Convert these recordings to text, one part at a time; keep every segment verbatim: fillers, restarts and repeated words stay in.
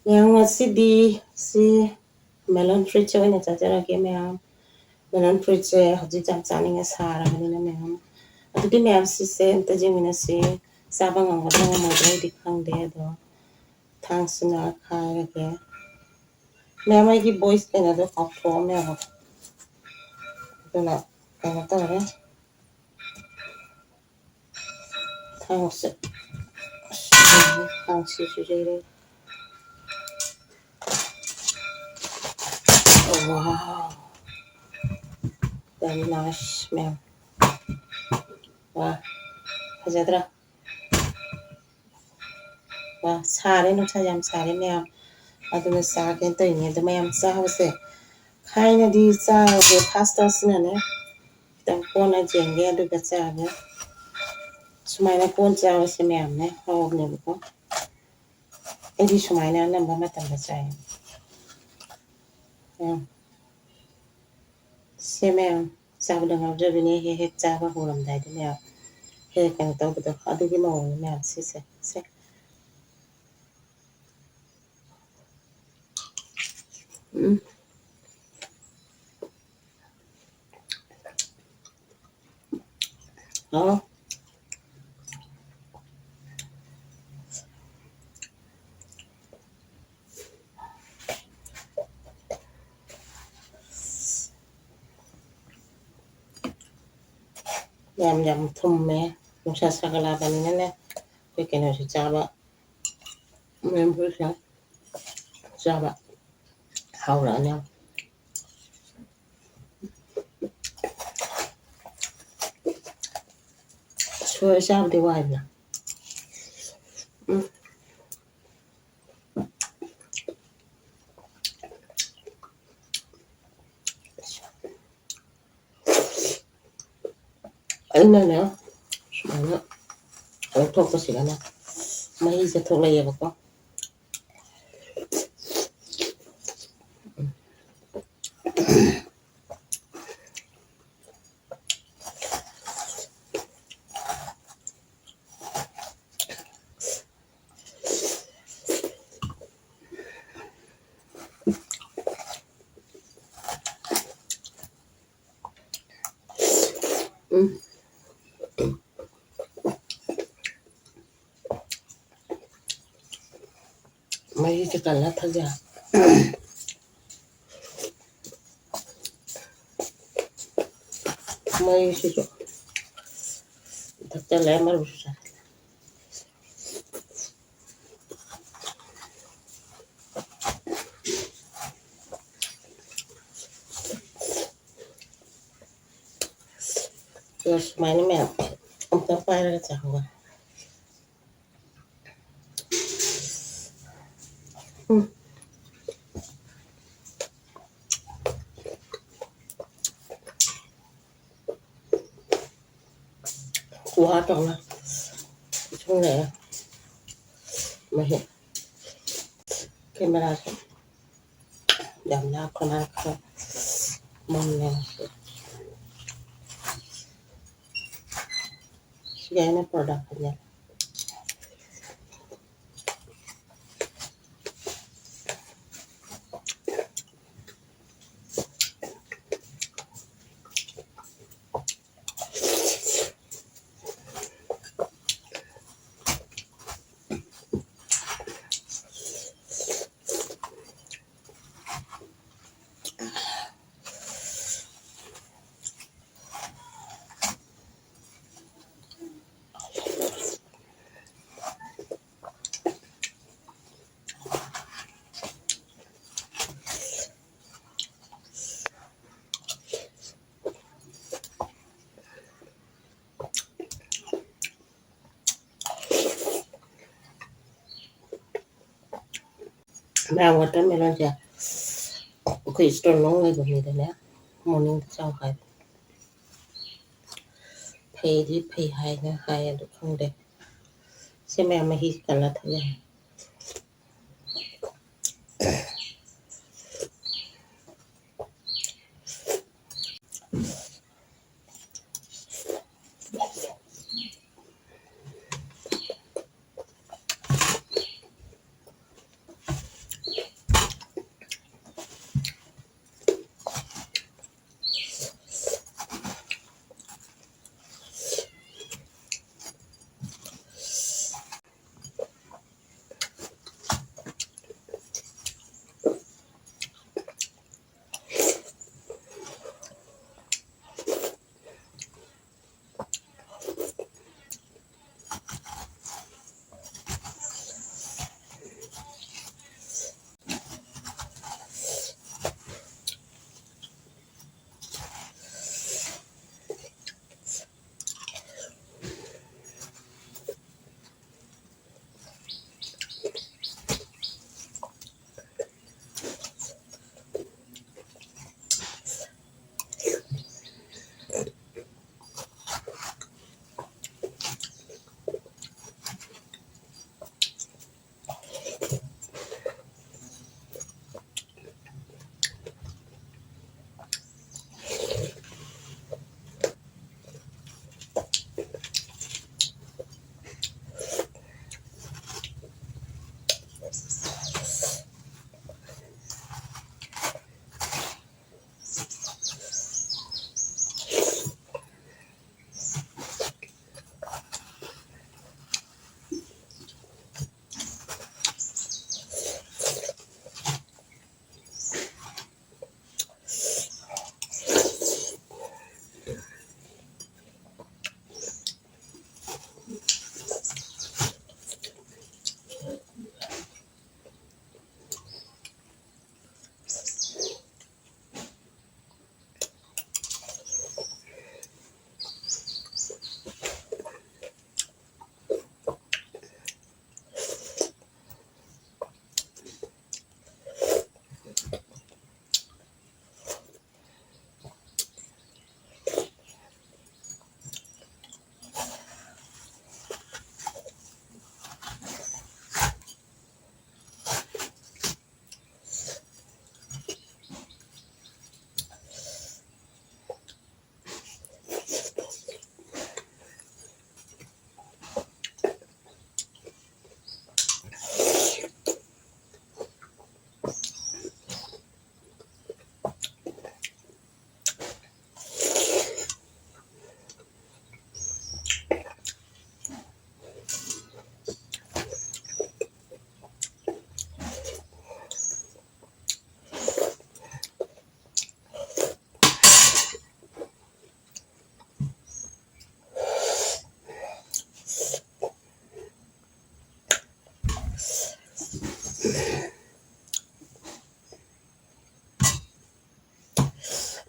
ꯃꯌꯥꯝ, ꯉꯁꯤꯗꯤ ꯁꯤ melon fruitꯁꯦ ꯑꯣꯏꯅ ꯆꯥꯖꯔꯒꯦ ꯃꯌꯥꯝ꯫ Melon fruitꯁꯦ ꯍꯧꯖꯤꯛ ꯌꯥꯝ ꯆꯥꯅꯤꯡꯉꯦ, ꯁꯥꯔꯕꯅꯤꯅ ꯃꯌꯥꯝ꯫ ꯑꯗꯨꯗꯤ ꯃꯌꯥꯝ, ꯁꯤꯁꯦ ꯑꯝꯇ ꯌꯦꯡꯃꯤꯟꯅꯁꯤ꯫ ꯆꯥꯕ ꯉꯝꯒꯗ꯭ꯔꯥ ꯉꯝꯃꯣꯏꯗ꯭ꯔꯥ ꯑꯩꯗꯤ ꯈꯪꯗꯦ, ꯑꯗꯣ ꯊꯥꯡꯁꯤꯅ ꯈꯥꯏꯔꯒꯦ꯫ ꯃꯌꯥꯝ, ꯑꯩꯒꯤ voice ꯀꯩꯅꯣꯗꯣ ꯀꯥꯎꯊꯣꯛꯑꯝꯃꯦꯕ꯫ ꯑꯗꯨꯅ ꯀꯩꯅꯣ ꯇꯧꯔꯦ꯫ ꯊꯥꯡꯁꯦ, ꯑꯁ, ꯊꯥꯡꯁꯤꯁꯨ ꯌꯩꯔꯦ꯫ Wow, very nice, ꯃꯌꯥꯝ꯫ ꯋꯥ, ꯐꯖꯗ꯭ꯔꯥ? ꯋꯥ, ꯁꯥꯔꯦ, ꯅꯨꯡꯁꯥ ꯌꯥꯝ ꯁꯥꯔꯦ ꯃꯌꯥꯝ, ꯑꯗꯨꯅ ꯆꯥꯒꯦꯅ ꯇꯧꯔꯤꯅꯦ꯫ ꯑꯗꯨ ꯃꯌꯥꯝ, ꯆꯥꯕꯁꯦ ꯈꯥꯏꯅꯗꯤ ꯆꯥꯔꯒꯦ, fast ꯇꯧꯁꯤꯅꯅꯦ꯫ ꯈꯤꯇꯪ ꯀꯣꯟꯅ ꯌꯦꯡꯒꯦ, ꯑꯗꯨꯒ ꯆꯥꯒꯦ꯫ ꯁꯨꯃꯥꯏꯅ ꯀꯣꯟ ꯆꯥꯕꯁꯦ ꯃꯌꯥꯝꯅꯦ ꯍꯥꯎꯕꯅꯦꯕꯀꯣ꯫ ꯑꯩꯗꯤ ꯁꯨꯃꯥꯏꯅ ꯑꯅꯝꯕ ꯃꯇꯝꯗ ꯆꯥꯏ꯫ ꯎꯝ꯫ ꯁꯦ ꯃꯌꯥꯝ, ꯆꯥꯕꯗ ꯉꯥꯎꯖꯕꯤꯅꯦ꯫ ꯍꯦꯛ ꯍꯦꯛ ꯆꯥꯕ ꯍꯧꯔꯝꯗꯥꯏꯗ ꯃꯌꯥꯝ ꯍꯦꯛ ꯀꯩꯅꯣ ꯇꯧꯕꯗꯣ, ꯑꯗꯨꯒꯤ ꯃꯑꯣꯡꯅꯤ ꯃꯌꯥꯝ ꯁꯤꯁꯦ꯫ ꯁꯦ꯫ ꯎꯝ꯫ ꯑꯣ꯫ ꯌꯥꯝ ꯌꯥꯝ ꯊꯨꯝꯃꯦ꯫ ꯅꯨꯡꯁꯥ ꯁꯥꯒꯠꯂꯛꯑꯕꯅꯤꯅꯅꯦ, ꯑꯩꯈꯣꯏ ꯀꯩꯅꯣꯁꯨ ꯆꯥꯕ, ꯃꯦꯝꯕꯨꯁꯨ ꯆꯥꯕ ꯍꯧꯔꯛꯑꯅꯤ꯫ ꯁꯣꯏ ꯆꯥꯕꯗꯤ ꯋꯥꯏꯗꯅ꯫ ꯎꯝ꯫ ꯑꯩꯅꯅꯦ, ꯁꯨꯃꯥꯏꯅ ꯂꯧꯊꯣꯛꯄꯁꯤꯗꯅꯦ, ꯃꯍꯤꯁꯦ ꯊꯣꯛꯂꯛꯑꯦꯕꯀꯣ꯫ ꯎꯝ꯫ ꯃꯍꯤꯁꯦ ꯀꯜꯂ ꯊꯛ ꯌꯥ꯫ ꯃꯍꯤꯁꯤꯁꯨ ꯊꯛꯆꯜꯂꯦ, ꯃꯔꯨꯁꯨ ꯆꯥꯏ꯫ ꯑꯗꯣ ꯁꯨꯃꯥꯏꯅ ꯃꯌꯥꯝ ꯑꯝꯇ ꯄꯥꯏꯔꯒ ꯆꯥꯍꯧꯕ꯫ ꯎꯝ꯫ ꯈꯨꯍꯥ ꯇꯧꯅ ꯏꯁꯤꯡ ꯂꯩꯔꯦ꯫ ꯃꯍꯤ꯫ ꯀꯦꯃꯦꯔꯥꯁꯦ ꯌꯥꯝ ꯂꯥꯞꯄꯅ ꯈꯔ ꯃꯝꯃꯦ ꯉꯁꯤ꯫ ꯁꯤꯒꯤ ꯑꯩꯅ product ꯐꯖꯅ ꯃꯌꯥꯝ watermelonꯁꯦ ꯑꯩꯈꯣꯏ store ꯃꯅꯨꯡ ꯂꯩꯕ ꯃꯤꯗꯅꯦ morningꯗ ꯆꯥꯎ ꯍꯥꯏꯕ꯫ ꯐꯩꯗꯤ ꯐꯩ ꯍꯥꯏꯅ ꯍꯥꯏ, ꯑꯗꯨ ꯈꯪꯗꯦ꯫ ꯁꯤ ꯃꯌꯥꯝ ꯃꯍꯤ ꯀꯜꯂ ꯊꯛ ꯌꯥꯏ꯫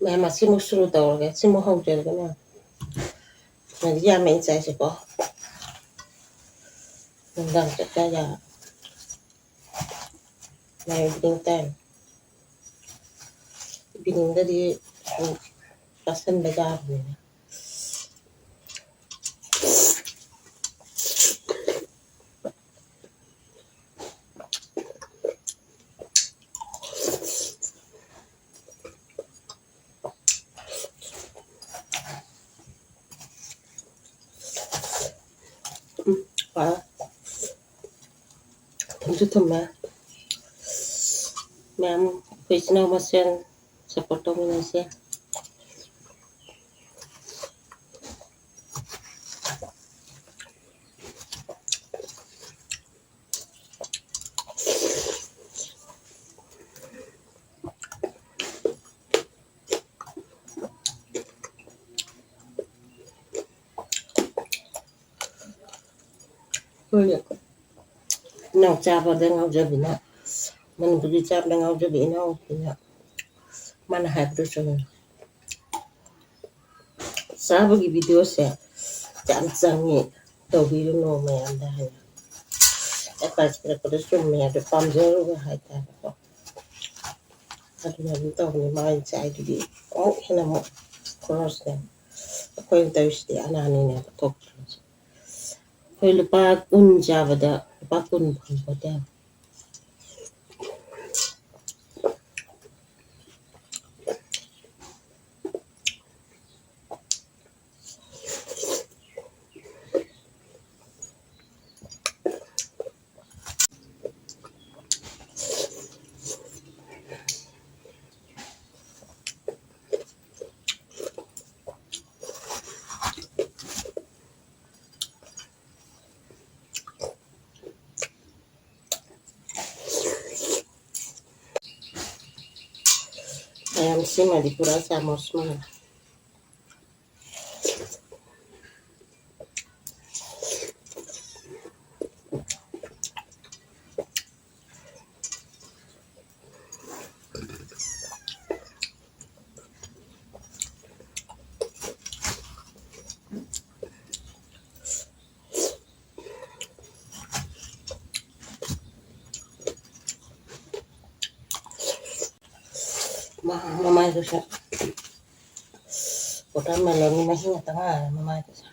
ꯑꯦ, ꯃꯁꯤꯃꯨꯛ ꯁꯨꯔꯨ ꯇꯧꯔꯒꯦ, ꯁꯤꯃꯨꯛ ꯍꯧꯖꯔꯒꯅꯦ꯫ ꯃꯗꯤ ꯌꯥꯝꯃꯦ ꯑꯩ ꯆꯥꯏꯁꯦꯀꯣ꯫ ꯅꯨꯡꯗꯥꯡ ꯆꯥꯛ ꯆꯥ ꯌꯥ-, my evening time꯫ Evening ꯗꯗꯤ, ꯎꯝ, ꯆꯥꯁꯟꯕ ꯌꯥꯕꯅꯤꯅ꯫ ꯎꯝ, ꯍꯥꯎꯋꯦ꯫ ꯊꯨꯝꯁꯨ ꯊꯨꯝꯃꯦ꯫ ꯃꯌꯥꯝ ꯑꯩꯈꯣꯏ ꯏꯆꯤꯟ ꯏꯅꯥꯎ ꯃꯁꯦꯟ support ꯇꯧꯃꯤꯟꯅꯁꯦ꯫ ꯑꯩꯈꯣꯏ ꯏꯅꯥꯎ ꯆꯥꯕꯗ ꯉꯥꯎꯖꯕꯤꯅ, ꯃꯅꯤꯄꯨꯔꯤ ꯆꯥꯕꯗ ꯉꯥꯎꯖꯕꯤ ꯏꯅꯥꯎꯄꯤꯅ ꯃꯥꯅ ꯍꯥꯏꯕꯗꯨ ꯆꯨꯝꯃꯤ꯫ ꯆꯥꯕꯒꯤ video ꯁꯦ ꯌꯥꯝ ꯆꯪꯉꯤ, ꯇꯧꯕꯤꯔꯨꯅꯨ ꯃꯌꯥꯝꯗ ꯍꯥꯏꯅ advice ꯄꯤꯔꯛꯄꯗꯣ ꯆꯨꯝꯃꯦ, ꯑꯗꯣ ꯄꯥꯝꯖꯔꯨꯕ ꯍꯥꯏꯇꯥꯔꯦꯀꯣ꯫ ꯑꯗꯨꯅ ꯑꯗꯨꯝ ꯇꯧꯕꯅꯤ, ꯃꯥꯒꯤ ꯆꯥꯏꯗꯨꯗꯤ ꯑꯃꯨꯛ ꯍꯦꯟꯅ ꯑꯃꯨꯛ ꯈꯣꯔꯣꯁꯅꯦ꯫ ꯑꯩꯈꯣꯏꯅ ꯇꯧꯔꯤꯁꯤꯗꯤ ꯑꯅꯥꯅꯤꯅꯦꯕ ꯊꯣꯛꯇ꯭ꯔꯤꯁꯦ꯫ ꯑꯩꯈꯣꯏ ꯂꯨꯄꯥ ꯀꯨꯟ ꯆꯥꯕꯗ ꯂꯨꯄꯥ ꯀꯨꯟ ꯐꯪꯄꯣꯠꯇꯦ꯫ ꯃꯌꯥꯝ ꯁꯤꯃꯗꯤ ꯄꯨꯔꯥ ꯆꯥꯃꯁ ꯃꯥꯜꯂꯦ꯫ ꯃꯃꯥꯏꯗꯨꯁꯨ watermelon ꯒꯤ ꯃꯍꯤ ꯉꯥꯛꯇ ꯉꯥꯏꯔꯦ ꯃꯃꯥꯏꯗꯨꯁꯨ꯫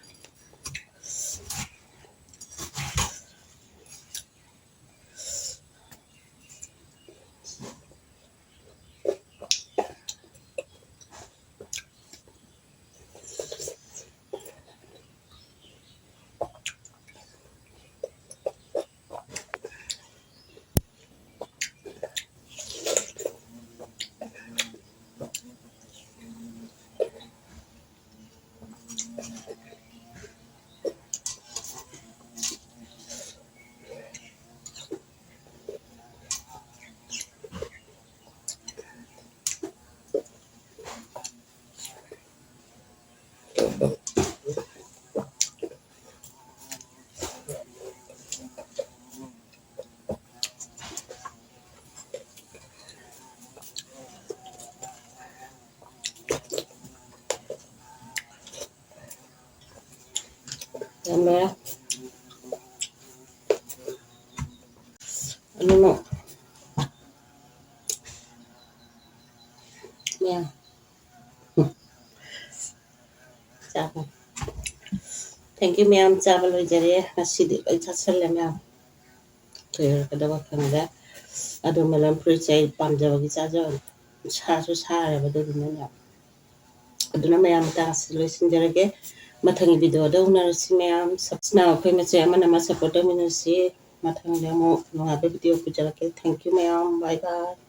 ꯌꯥꯝ ꯂꯣꯏꯔꯦ꯫ ꯑꯅꯤꯃꯛ꯫ ꯃꯌꯥꯝ꯫ ꯆꯥꯕ꯫ Thank you ꯃꯌꯥꯝ, ꯆꯥꯕ ꯂꯣꯏꯖꯔꯦ꯫ ꯉꯁꯤꯗꯤ ꯂꯣꯏ ꯆꯥꯁꯜꯂꯦ ꯃꯌꯥꯝ꯫ ꯀꯩ ꯑꯣꯏꯔꯛꯀꯗꯕ ꯈꯪꯗꯦ꯫ ꯑꯗꯣ melon fruit ꯁꯦ ꯑꯩ ꯄꯥꯝꯖꯕꯒꯤ ꯆꯥꯖꯕꯅꯤ꯫ ꯁꯥꯁꯨ ꯁꯥꯔꯦꯕ ꯑꯗꯨꯗꯨꯅꯅꯦ꯫ ꯑꯗꯨꯅ ꯃꯌꯥꯝ ꯃꯇꯥꯡ ꯑꯁꯤꯗ ꯂꯣꯏꯁꯤꯟꯖꯔꯒꯦ꯫ ꯃꯊꯪꯒꯤ video ꯗ ꯎꯅꯔꯁꯤ ꯃꯌꯥꯝ꯫ ꯁꯞꯁꯅꯥ ꯑꯩꯈꯣꯏ ꯃꯁꯦ ꯑꯃꯅ ꯑꯃ support ꯇꯧꯃꯤꯟꯅꯁꯤ꯫ ꯃꯊꯪꯗ ꯑꯃꯨꯛ ꯅꯨꯡꯉꯥꯏꯕ video ꯄꯨꯖꯔꯛꯀꯦ꯫ Thank you ꯃꯌꯥꯝ꯫ Bye bye꯫